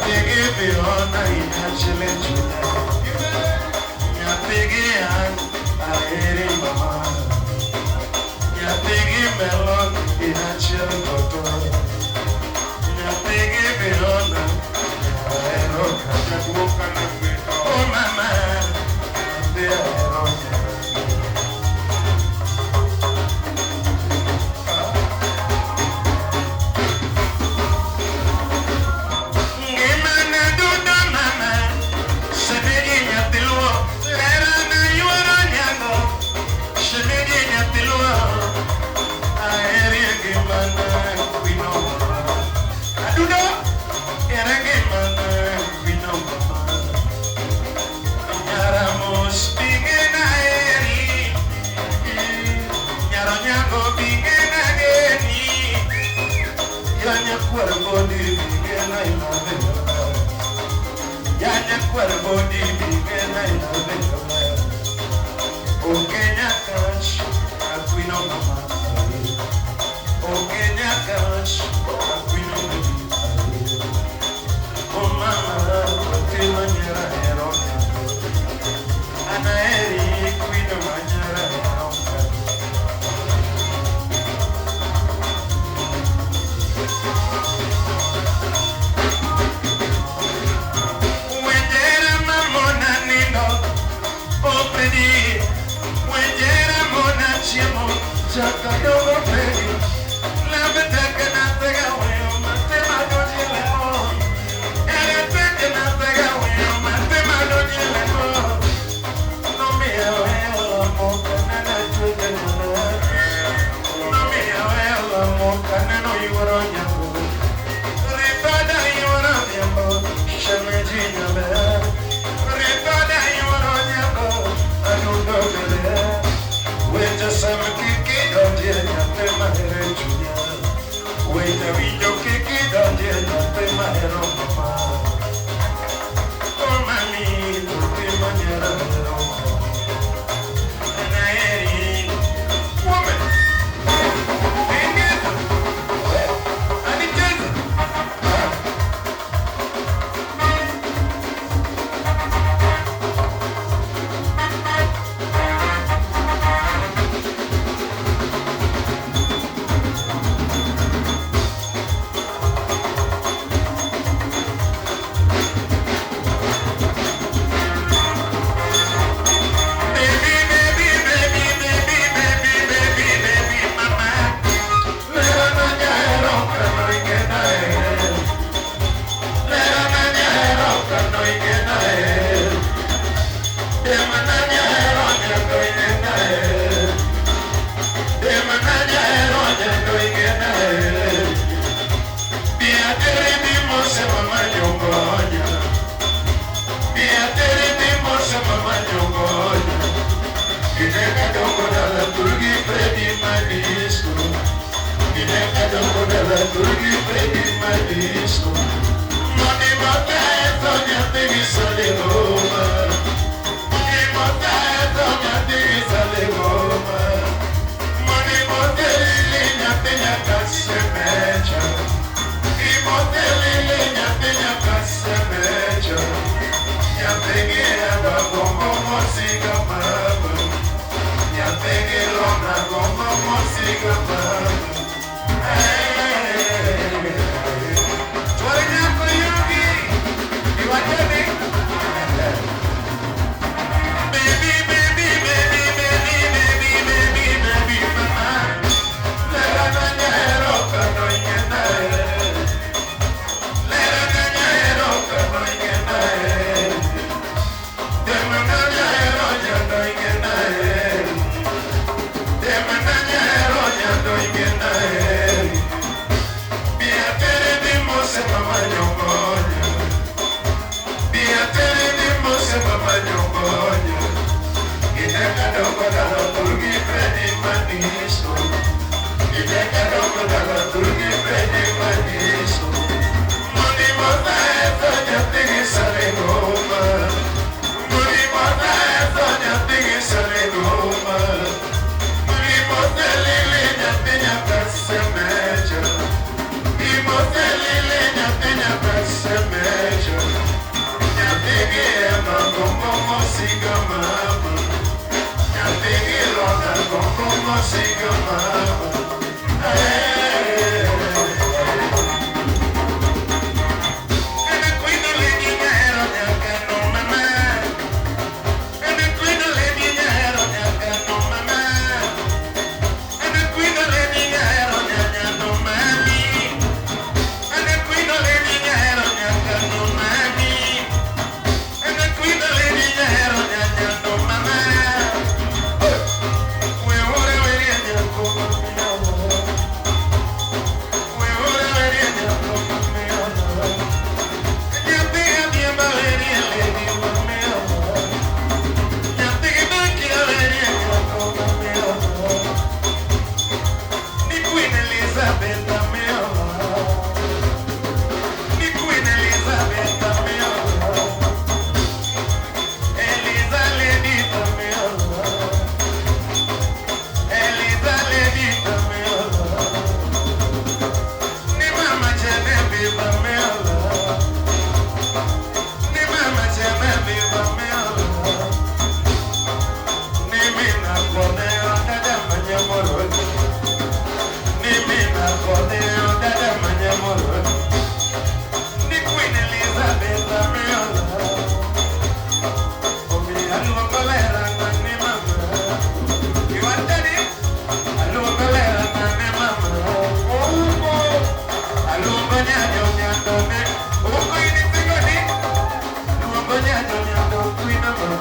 Nyathigi Fiona inyachile chunya. Nyathigi an aheri mama. Nyathigi Melon inachiel toto. Nyathigi Fiona ahero Jaduong' kana kwito. Oh mama, nyathi ahero Ngimana duto mama, shemeji nyathi luo, lerana yuoro nyango, shemeji nyathi luo, aheri ngimana kwino mama. Adundo, ere ngimana kwino mama. Nyaramos bingena eri, nyaro nyango bingena geni. Yanya kwar bodi bingena inave. Yanya kwar bodi bingena inave. Okenya cash, akwino mama. Okenya cash, akwino mama. Oh mama, otimo nyera hero. Anaeri kwino manyera hero. Wenjera mamona nindo opedi Wenjera mona chiemo chaka dogo pedi Lambe teke na tega weyo matema donje lemo Ere teke na tega weyo matema donje lemo No miya weyo la moka nena chunde nana No miya weyo la moka neno yuoro nyango Ripada yuoro nyango shemeji nyaber Ripada yuoro nyango adundo bele Weche sam kiki donje nyathi mahere chunya Weche winjo kiki donje nyathi mahero mama Oh mami, nyathi manyera hero Anaeri, woman, ingeza, anicheza. Baby, baby, baby, baby, baby, baby, baby, mama. Lera na nyahero kano ingena e. Lera na nyahero kano ingena e. Dema na nyahero nyako ingena e. Dema na nyahero nyako ingena e. Biatere di mose mama nyongonya. Biatere di mose mama nyongonya. Ineka dongo dala turgi predi madisco. Ineka dongo dala turgi predi madisco. Moni mota eto nyathi sale goma. Moni mota eto nyathi sale goma. Moni mota lili nyathi nyaka semecha. Imote lili nyathi nyaka semecha. Nyathi gi heba gombo mosiga mama. Nyathigi lona gombo mosiga mama. Twari nyako.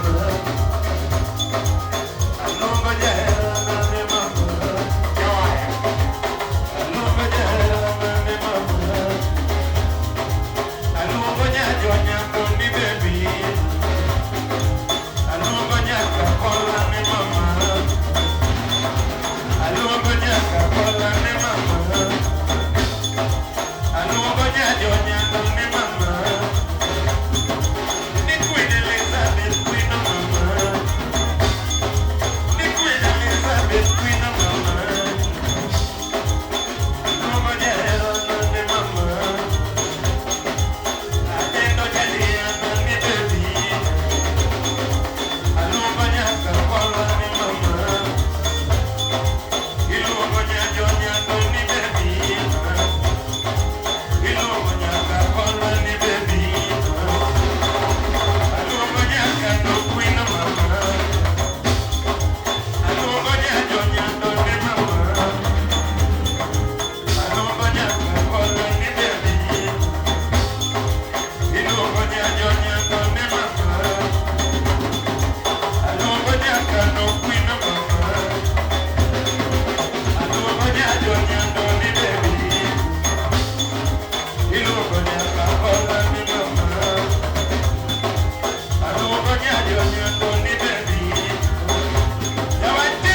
mama. Aluongo jaherana ni mama. Aluongo jaherana ni mama. Aluongo nyajo ni baby. Aluongo nyaka kola ni mama. Aluongo nyaka kola ni mama. Aluongo nyajo ni mama. Ni Queen Elizabeth, Queen of mama. Ni Queen Elizabeth, Queen of mama. Aluongo jaherana ni mama. Atendo jaliana ni baby. Aluongo nyaka kola ni mama. Iluongo nyajo nyando ni baby. Iluongo nyaka kola ni baby. Aluongo nyaka no queen mama. Aluongo nyajo nyando ni mama. Aluongo nyaka kola ni baby. Iluongo nyajo nyando ni mama. Aluongo nyaka no queen mama. Aluongo nyajo nyando ni baby. Iluongo nyaka kola ni mama. Aluongo nyajo nyando ni baby. Jawati.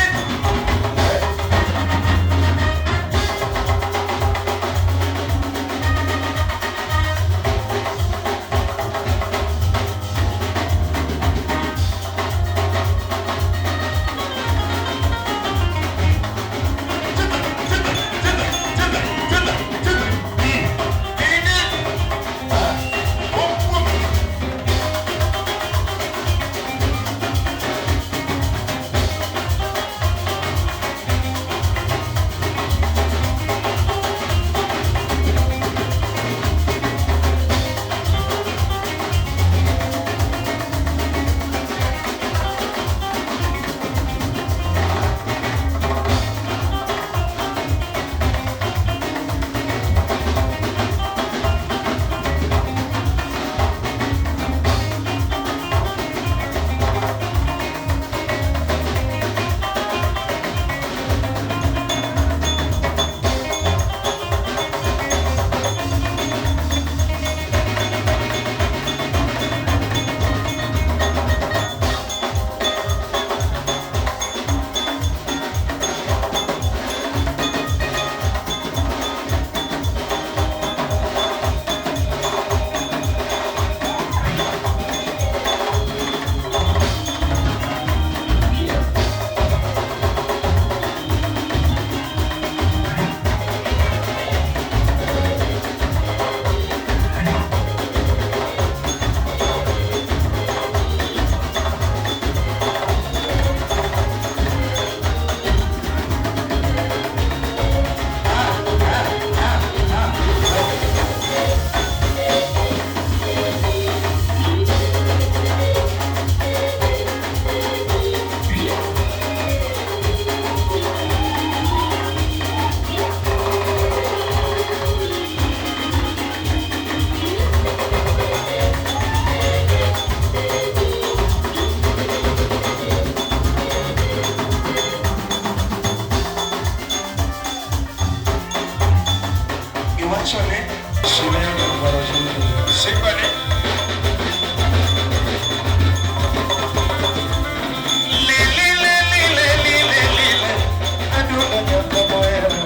Iwacho ni Simba ni Lili lili lili lili adundo nyaka mohero.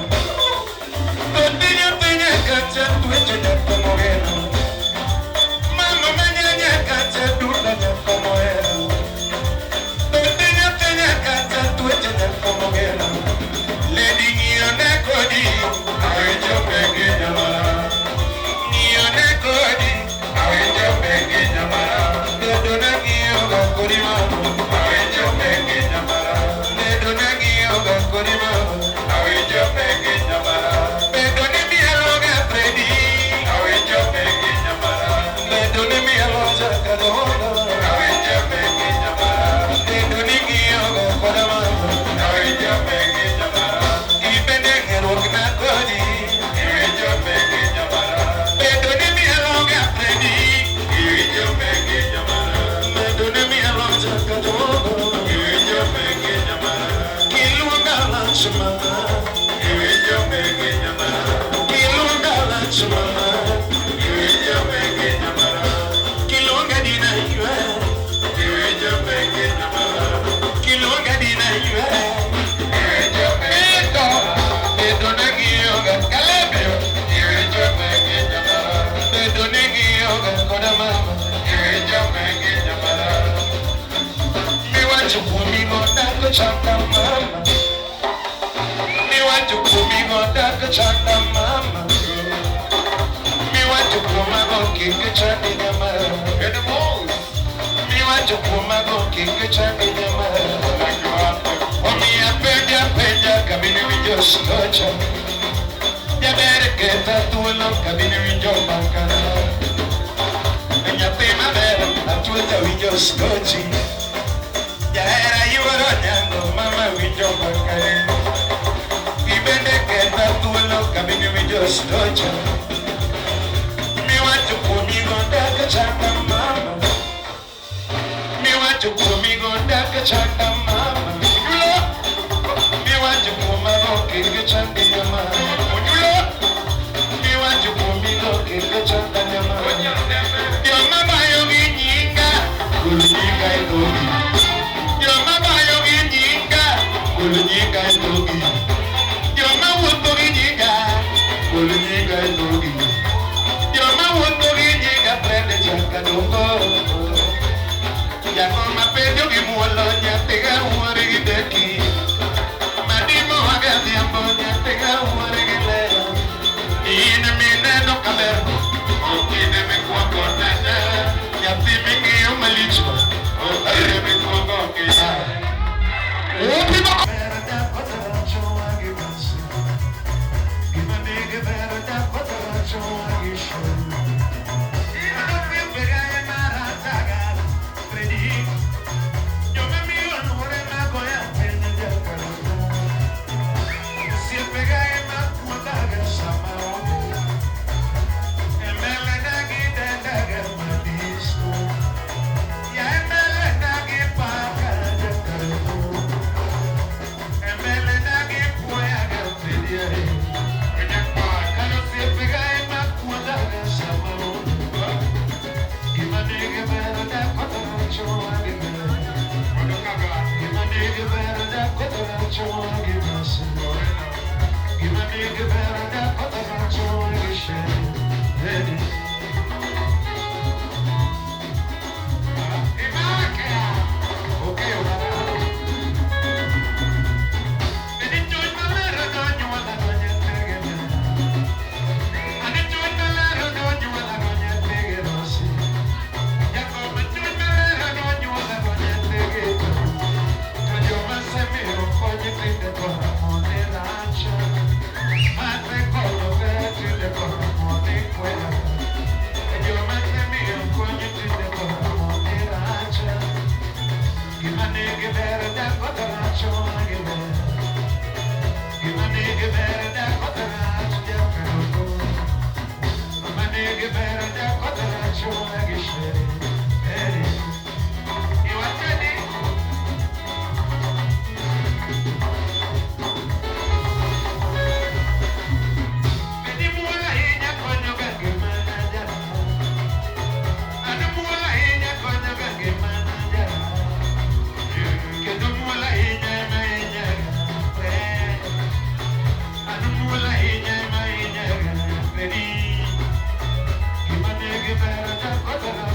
Odinyo tinye kacha twecho nyaka mohero. Mama manyanya kacha dundo nyaka mohero. Odinyo tinye kacha twecho nyaka mohero. Lady ng'iyo ne kodi awinjo pegi nyamara. Ng'iyo ne kodi awinjo pegi nyamara. Bedo na ng'iyo ga kodi mama awinjo pegi nyamara. Bedo na ng'iyo ga kodi mama awinjo pegi nyamara. Bedo ni mielo ga Freddy awinjo pegi nyamara. Bedo ni mielo jakadhodo awinjo pegi nyamara. Bedo ni ng'iyo ga koda mama awinjo pegi nyamara. Ibende ng'eruok na kodi iwinjo pegi nyamara. Bedo ni mielo ga Freddy iwinjo pegi nyamara. Bedo ni mielo mama Iwinjo mengi nyamara Miwacho kuomigo dhako chanda mama Miwacho kuomigo dhako chanda mama Miwacho kuomago kik chandi nyamara Miwacho kuomago kik chandi nyamara Omiya penja penja kabini winjo stocha Jaber ketha thuolo kabini winjo makana Nyathi maber atweza winjo stochi Jahera yuoro nyango mama winjo makane Ibende ketha thuolo kabini winjo stocha Miwacho kuomigo dak chanda mama Miwacho kuomigo dak chanda mama Miwacho kuomago kik chandi nyama Miwacho kuomigo kik chanda nyama Joma bayo gi nyinga gol nyinga e dhogi Joma bayo gi nyinga gol nyinga e dhogi Joma wuotho gi nyinga gol nyinga e dhogi Joma wuotho gi nyinga prende jakadongo Jang'o penjo gi muolo nyathi ga wuore gi deki Madimo agadhiambo nyathi ga wuore gi lero In mineno kaber ok in emikwongo nene Nyathi ming'iyo malich ok in emikwongo ng'iyo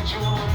Thank you.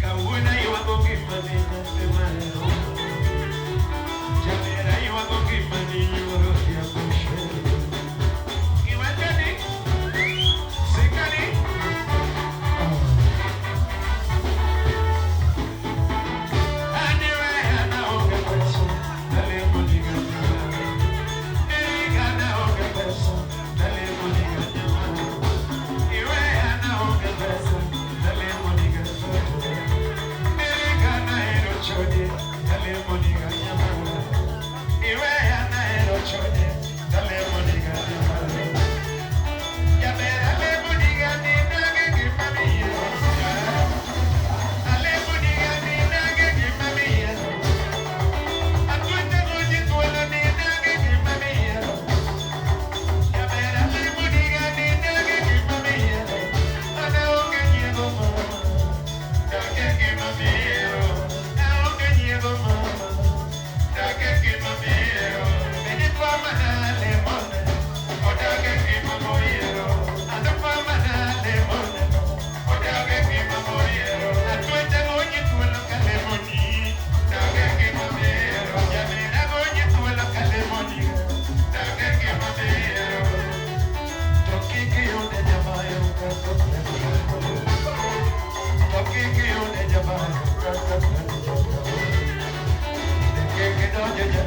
Kawuna you are going to give money. Make it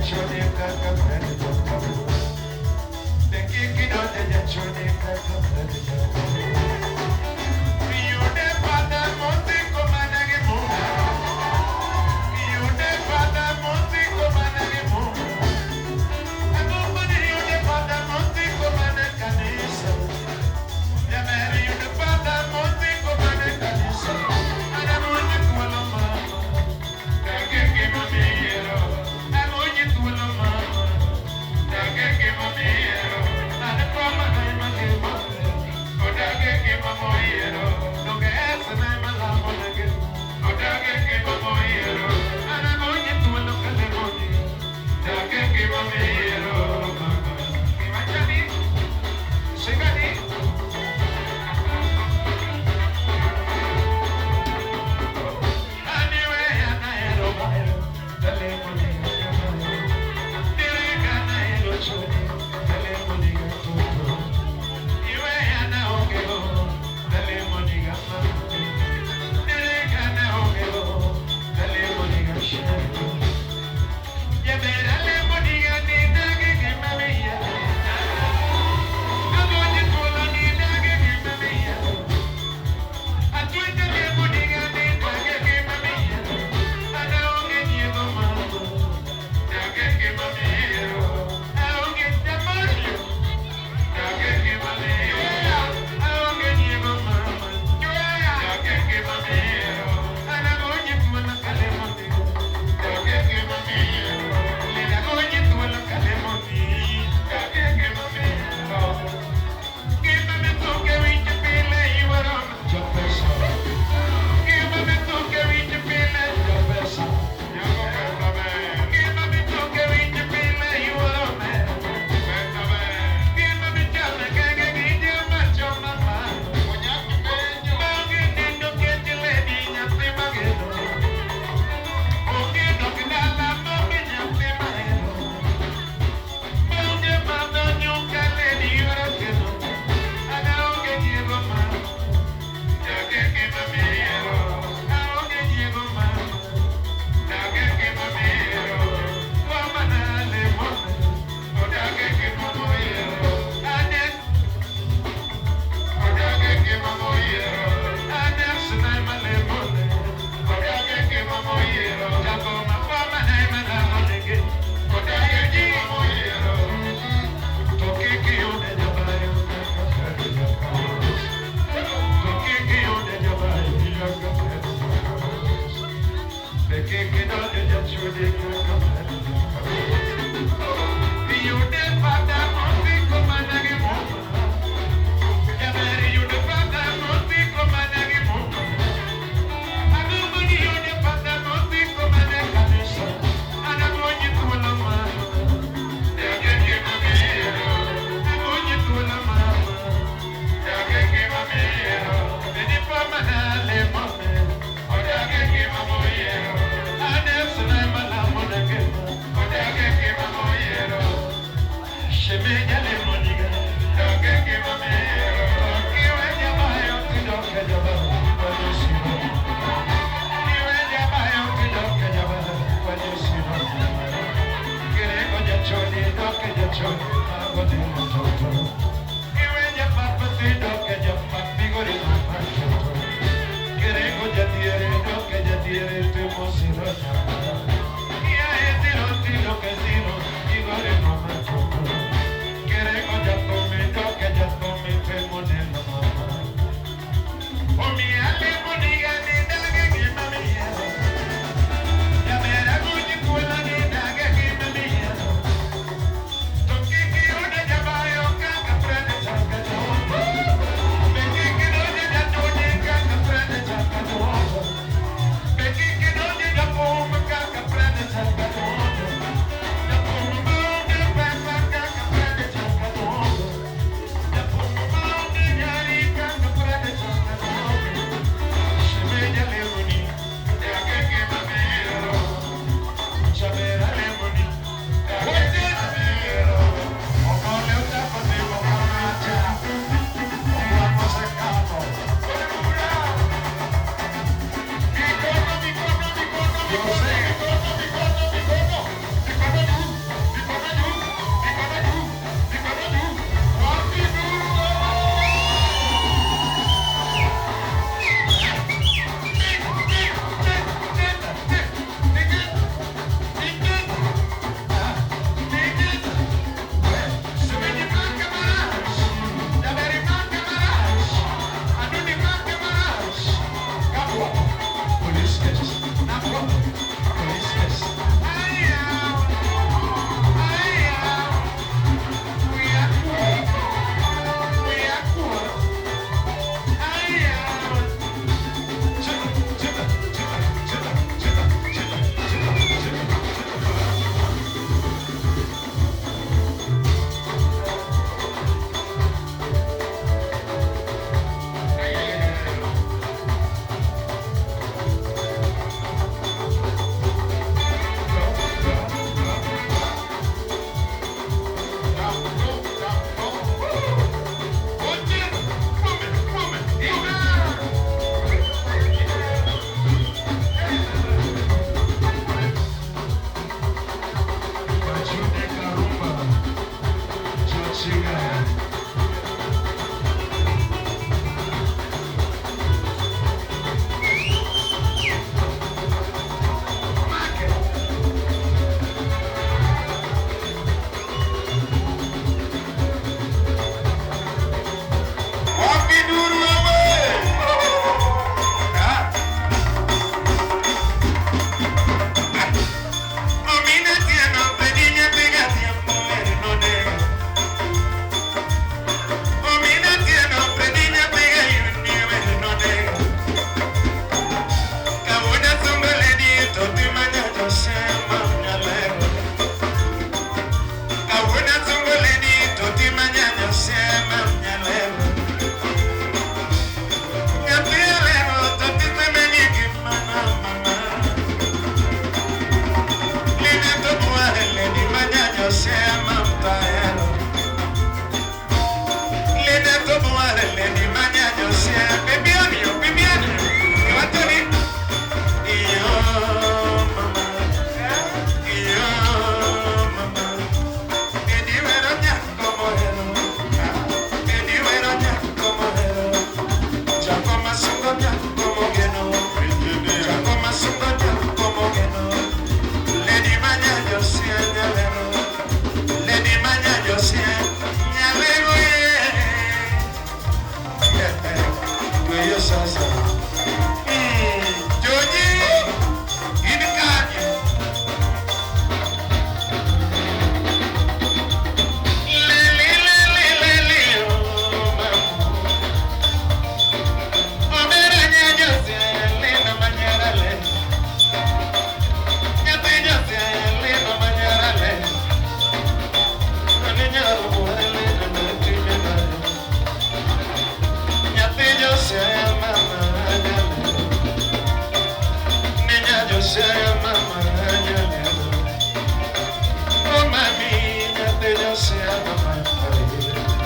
Nyasaye mama.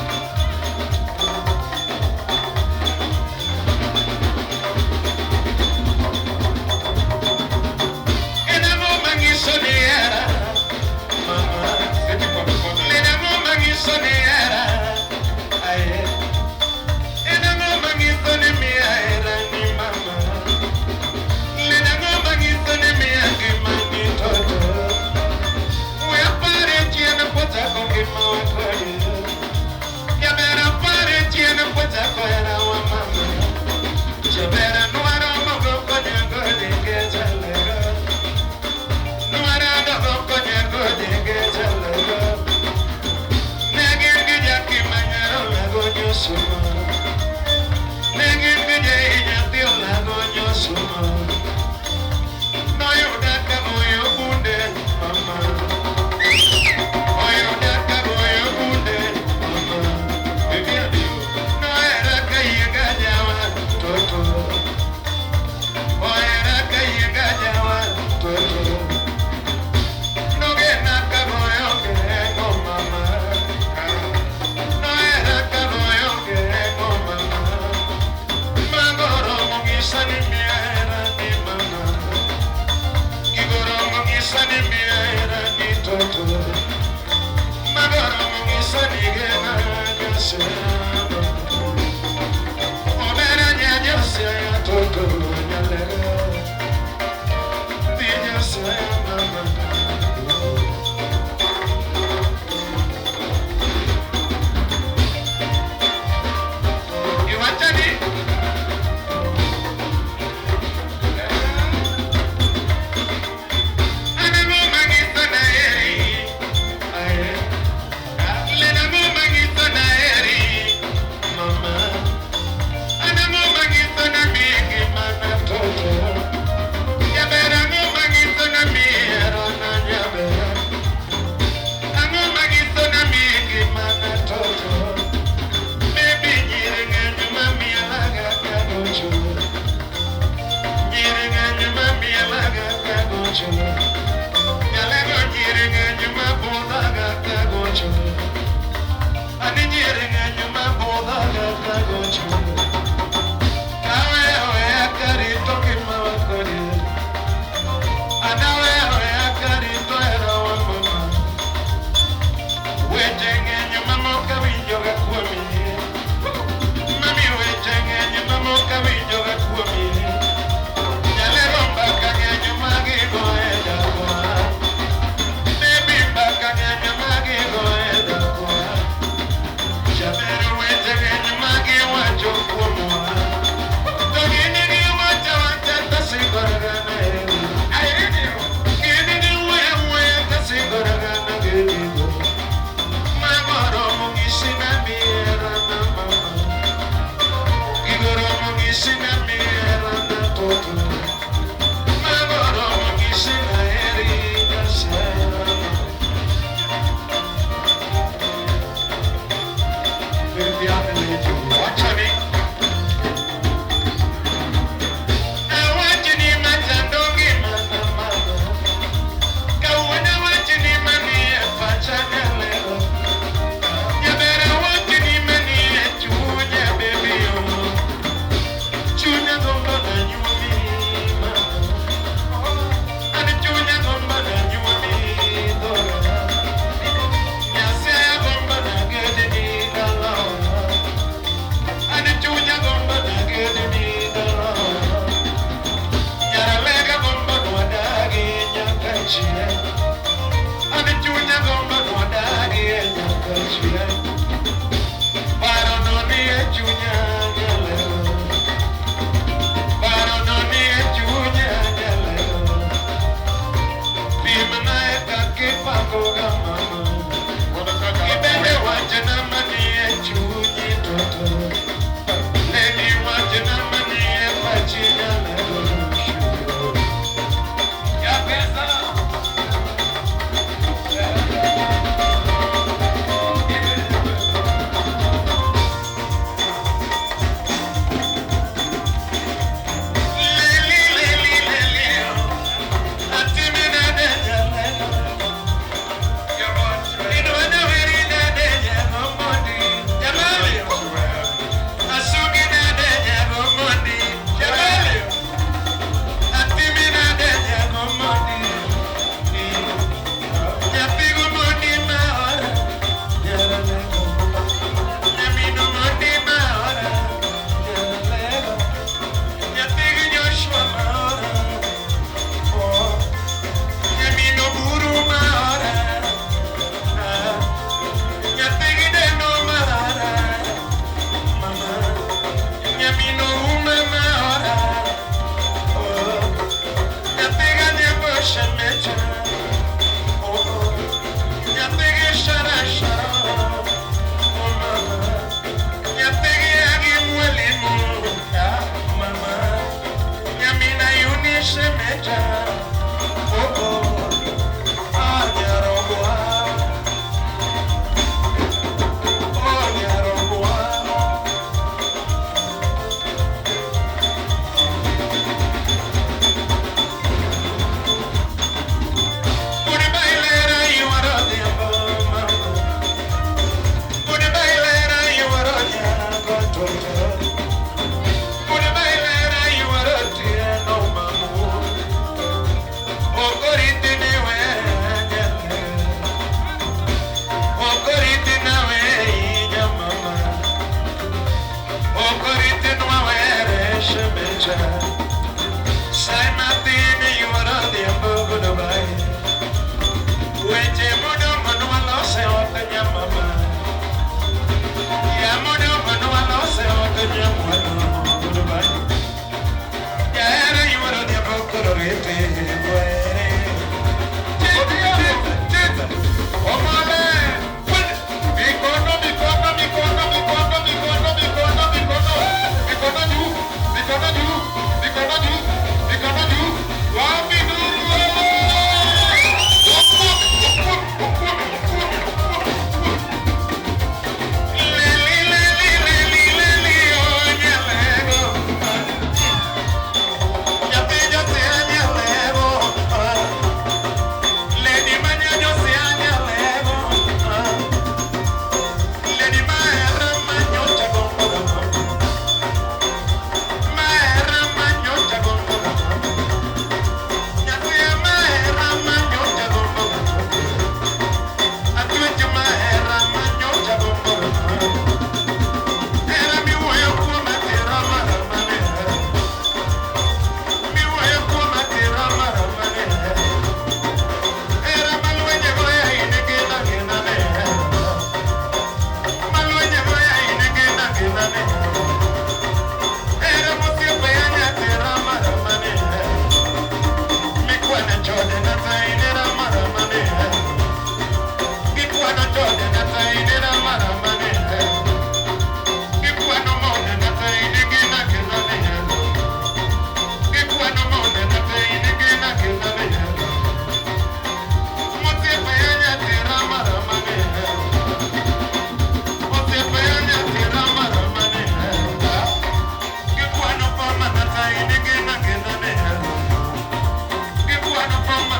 En ang'o manyiso ni hera mama? Eti kwa mkono. En ang'o manyiso ni hera? Aye. En ang'o manyiso ni miya hera ni mama? En ang'o manyiso ni miya ngima ni toto? We apare chien pochako ngima wa kodi. Jaber apare chien pochako hera wa mama. Jaber nwaromo go konya gode ge jalego. Nwarago go konya gode ge jalego. Ne gin gi jaki manyaro lago nyosumo. Ne gin gi jai nyathi olago nyosumo. Noyuda ka goyo bunde mama. Oyuda ka goyo bunde mama. Bibi adiyo. Nohera ka yienga jawa toto. Ohera ka yienga jawa toto. Nogena ka goyo gengo mama. Nohera ka goyo gengo mama. Magoro mongisa ni miera ni mama. Gigoro mongisa ni miera ni toto. Magoro mongisa ni gena nyasema. Omera nyanyasya toto nyalera. Di nyasya mama. Iwachani. Anamo mangiso na eri. Aye. Lenamo mangiso na eri. Mama. Anamo mangiso na mingi mana toto. Nyabera mo mangiso na miero na nyabera. Ango mangiso na mingi mana toto. Baby nyiri ng'eny mamielaga kagocho. Nyiri ng'eny mamielaga kagocho. Nyalego nyiri ng'eny mabudhaga kagocho. Ani nyiri ng'eny mabudhaga kagocho. Kawe oya karito kimawa kodi. Anawe oya karito hera wa mama. Weche ng'eny mamoko awinjoga kuomi. Mami weche ng'eny mamoko awinjoga kuomi. Nyalego mbaka ng'eny magigo e dakwa. Baby mbaka ng'eny magigo e dakwa. Jaber weche ng'eny magiwacho kuomwa. To gin giwacho awacha to singorega na eri. Gin giwuoyo awuoya to singorega na gidigo. Mago romo ng'isi na miera na mama. Gigo romo ng'isi na miera na toto. Mago romo ng'isi na eri Nyasaye. Bibi adiyo. Wachoni. Awacho ni machando ngima na mama. Kawuono awacho ni manie pacha nyalego. Jaber awacho ni manie chunya baby oh. Chunya gombo na nyuomi mama. An chunya gombo na nyuomi dhoga. Nyasaye gombo na gedni dalawa. An chunya gombo na gedni dalawa. Nyaralega gombo nwadagi nyaka chieng'. An chunya gombo nwadagi nyaka chieng'. Paro no ni e chunya nyalego. Paro no ni e chunya nyalego. Pimna e kaka ipangoga mama. Kono kaka. Ibende wachna manie chunyi toto. Leni wachna manie pachi nyalego. Ya pesa. shemecha. Oh, nyathigi shara shara. Oh mama, nyathigi agi mwalimu. Ah mama, nyamina yuni shemecha. Oh oh, ah nyarogwa. Oh nyarogwa. Sai Martini, you are the Ambo. Weche mudomo nwalose ote nyamama. Ya mudomo nwalose ote nyamwano. Jaere yuoro dhiambo koro rete were. Cheza, cheza, Omale, mikono, mikono, mikono, mikono, mikono, mikono, mikono, mikono juu, mikono juu, mikono juu, mikono juu. Wapi nduru wewe? Leli, leli, leli, leli, oh nyalego. Nyathi Josia nyalego. Lady manya Josia nyalego. Lady mahera manyocha gombo. Mahera manyocha gombo. Nyathi mahera manyocha gombo. Atweche mahera manyocha gombo. Era miwuoyo kuoma tera maramane. Miwuoyo kuoma tera maramane. Era malwenje goya ine gena gena ne. Malwenje goya ine gena gena ne. Era mosiepe ya nyatera maramane. Mikwana chode na tainera maramane. Gikwano chode na tainera maramane. Gikwano monde na taine gena gena ne. Gikwano monde na taine gena gena ne. Mosiepe ya nyatera maramane. Mosiepe ya nyatera maramane. Gikwano pama na taine gena gena ne. Gikwano pama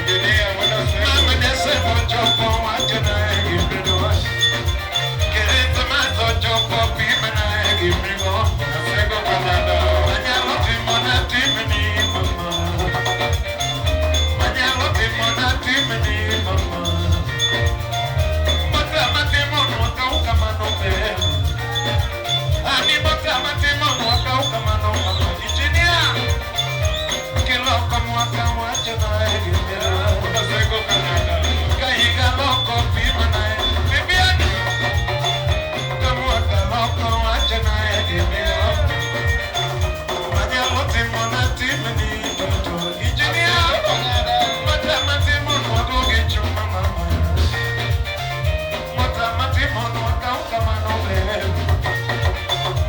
Mama Desemba ochopo wachona gimigo. Krismas ochopo pimna gimigo. Manyalo timona timni mama. Manyalo timona timni mama. Mata matimo nwaka ukamano ber. Ani mata matimo nwaka ukamano mama. Engineer. Kiloko mwaka wachona gimigo. Ka higa loko pimna Bibiani. Ka mwaka loko wachona gimigo. Manyalo timona timni toto. Engineer. Mata matimo nwaka gi chuma mama. Mata matimo nwaka ukamano ber.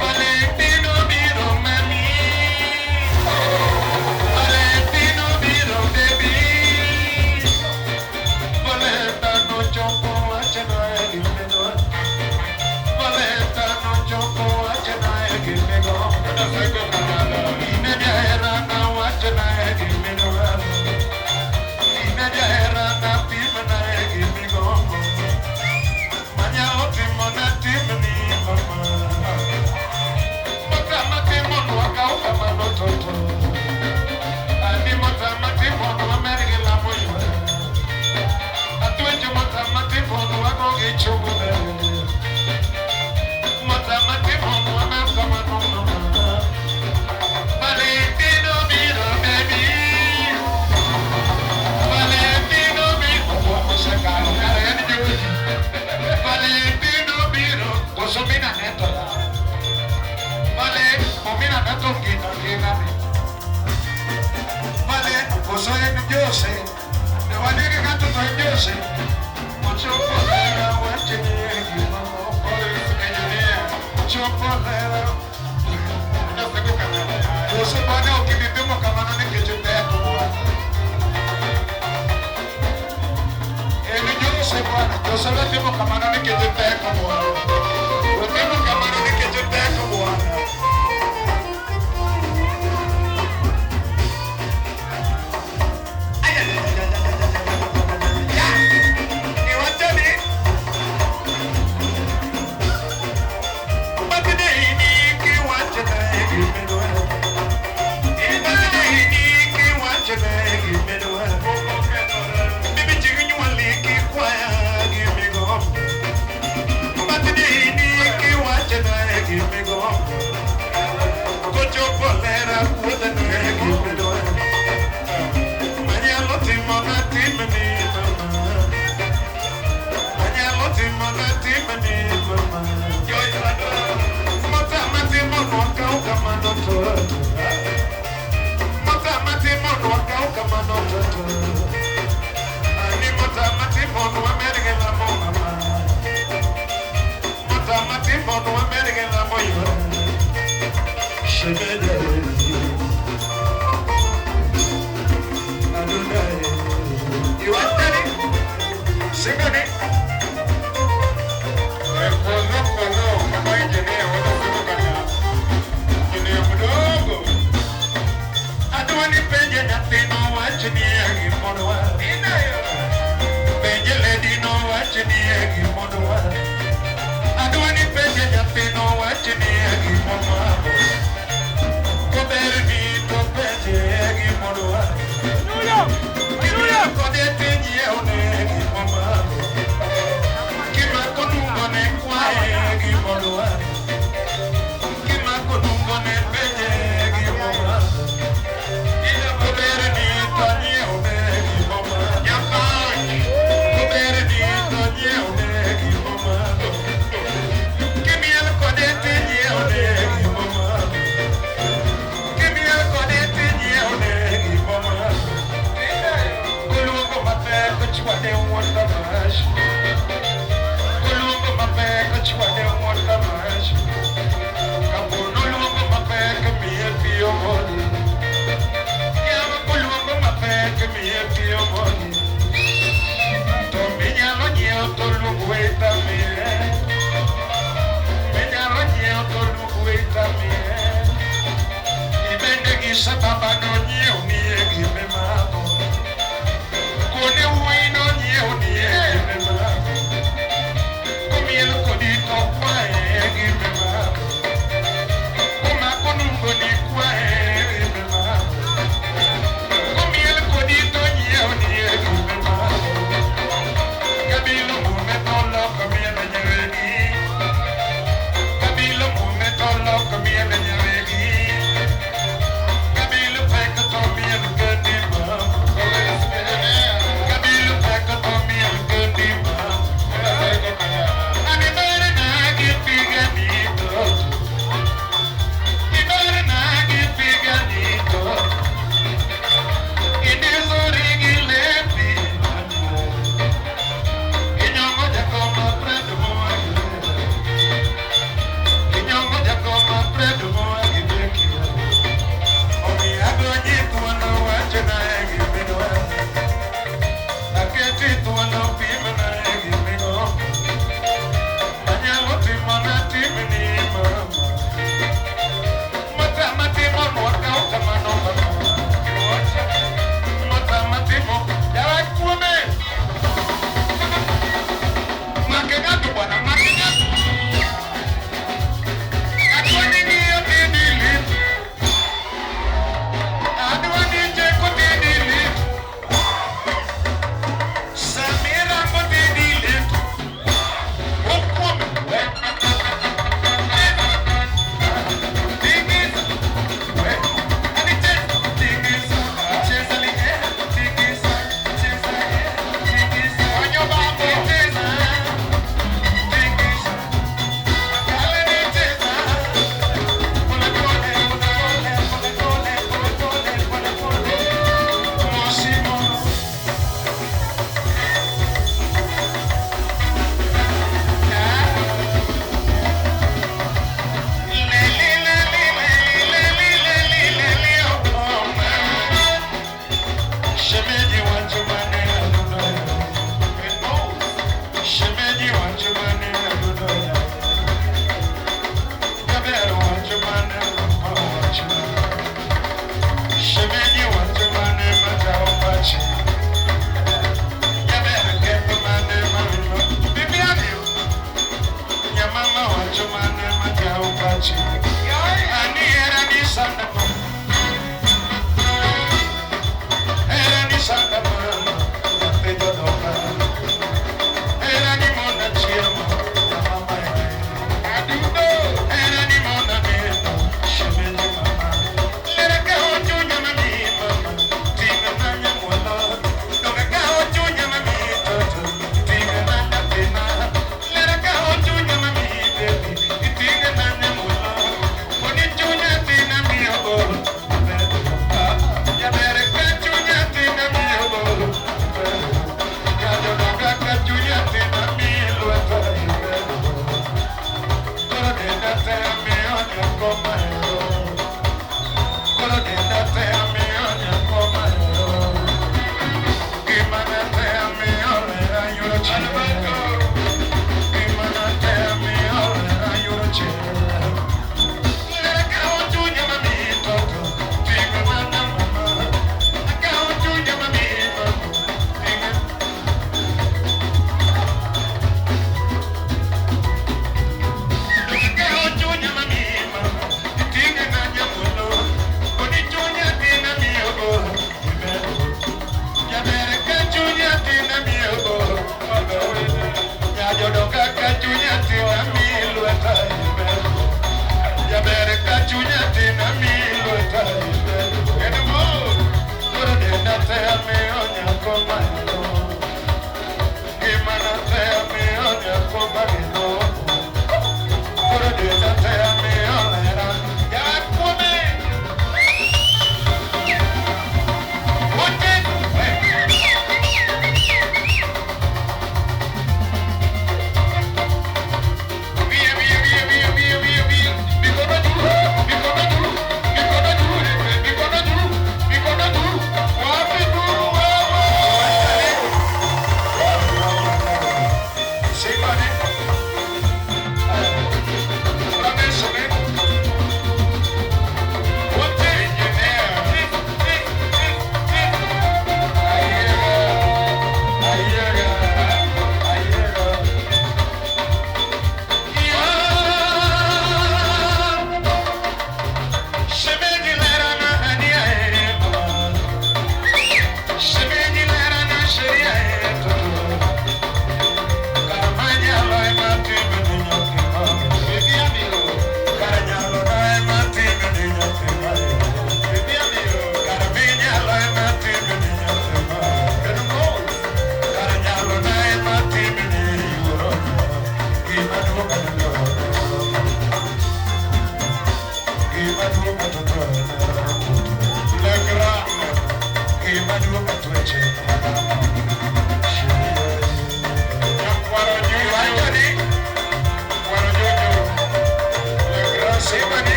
Valentino biro mami. Valentino biro baby. Valentano chopo wachona gimigo. Valentano chopo wachona gimigo. Ine jahera na wachona gimigo. Ine jahera na pimna gimigo. Manyalo timona timni mama. Mata matimo nwaka ukamano toto. Ani mata matimo nwa mergi lamo ywa. Atwenjo mata matimo nwa gogi chogo bere. Mata matimo nwa merkamano mama. Valentino biro baby. Valentino biro. Osekalo kare yani joji. Valentino biro. Koso mina neto ya. Vale, omina neto ngina ngina ni. Vale, koso en Jose. Ne wadigi gato to en Jose. Ochopo lera wachni gimamo. Ochopo lera. Koso bwana ukibipimo kamano nikech teko bwana. En Jose bwana, Jose lotimo kamano nikech teko bwana. Lotimo kamano nikech teko bwana. Ay, ay, ay, ay, ay, ay, ay, ay, ay. Iwacho ni Birthday ni kiwachona gimedwa. Birthday ni kiwachona gimedwa. Bibi chignywali kikwaya gimigo. Birthday ni kiwachona gimigo. Kochopo lera kuodhane gimedwa. Manyalo timona timni mama. Manyalo timona timni mama. Mata matimo nwaka ukamano toto. Mata matimo nwaka ukamano toto. Ani mata matimo nwa merge lamo mama. Mata matimo nwa merge lamo yo. Shemede. Adonai. Iwatani. Singani. Adwani penje nyathino wachnie gimodwa. Penje ledino wachnie gimodwa. Adwani penje nyathino wachnie gimodwa. Koberni to penje gimodwa. Kimiel kode tinyiewne gimomako. Kimako nungo ne kwaye gimodwa. Kimako nungo ne penje gimomako. Koberni to nyiewne gimomako. Koberni to nyiewne gimomako. Kimiel kode tinyiewne gimomako. Kimiel kode tinyiewne gimomako. Koluongo mapek ochwade wuon kamash. Koluongo mapek ochwade wuon kamash. Kapono luongo mapek miye pi omodhi. Yawa koluongo mapek miye pi omodhi. To minyalo nyiewo to luong waiter miye. Minyalo nyiewo to luong waiter miye. Ibende gi sababa nonyiew miye gimimadho.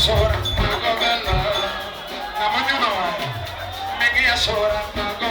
sora, mago bella. Ng'ama nyono mingi asora, mago